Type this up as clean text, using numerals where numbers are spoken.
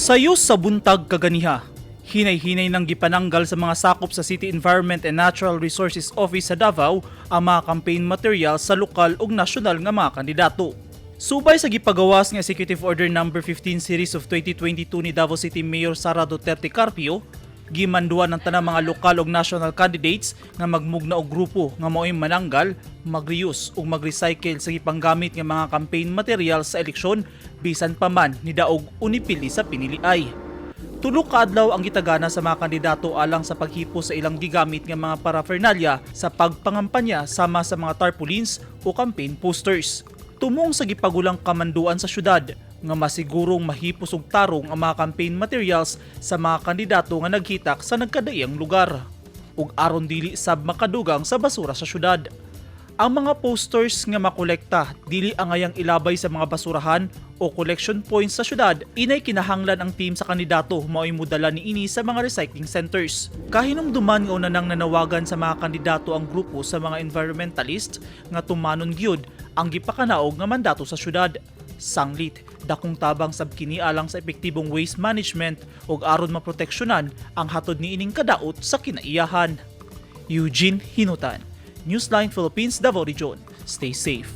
Sayo sa buntag kaganiha, hinay-hinay nang gipananggal sa mga sakop sa City Environment and Natural Resources Office sa Davao ang mga campaign material sa lokal ug nasyonal nga mga kandidato. Subay sa gipagawas nga Executive Order Number 15 Series of 2022 ni Davao City Mayor Sara Duterte Carpio, gimanduan ng tanang mga lokal ug national candidates nga magmugna og grupo nga mao'y mananggal, mag-reuse ug mag-recycle sa gipanggamit nga mga campaign materials sa eleksyon bisan pa man nidaog o nipili sa piniliay. Tulo ka adlaw ang gitagana sa mga kandidato alang sa paghipos sa ilang gigamit nga mga paraphernalia sa pagpangampanya sama sa mga tarpaulins o campaign posters. Tumong sa gipagulang kamanduan sa syudad nga masigurong mahipos og tarong ang mga campaign materials sa mga kandidato nga naghitak sa nagkadaiyang lugar ug aron dili sab makadugang sa basura sa syudad. Ang mga posters nga makolekta dili angayang ilabay sa mga basurahan o collection points sa syudad. Inay kinahanglan ang team sa kandidato mao'y modala niini sa mga recycling centers. Kahinumduman nga una nang nanawagan sa mga kandidato ang grupo sa mga environmentalist nga tumanon gyud ang gipakanaog nga mandato sa syudad. Sanglit, dakong tabang sab kini alang sa epektibong waste management ug aron maproteksyonan ang hatod niining kadaot sa kinaiyahan. Eugene Hinutan, Newsline Philippines, Davao Region. Stay safe.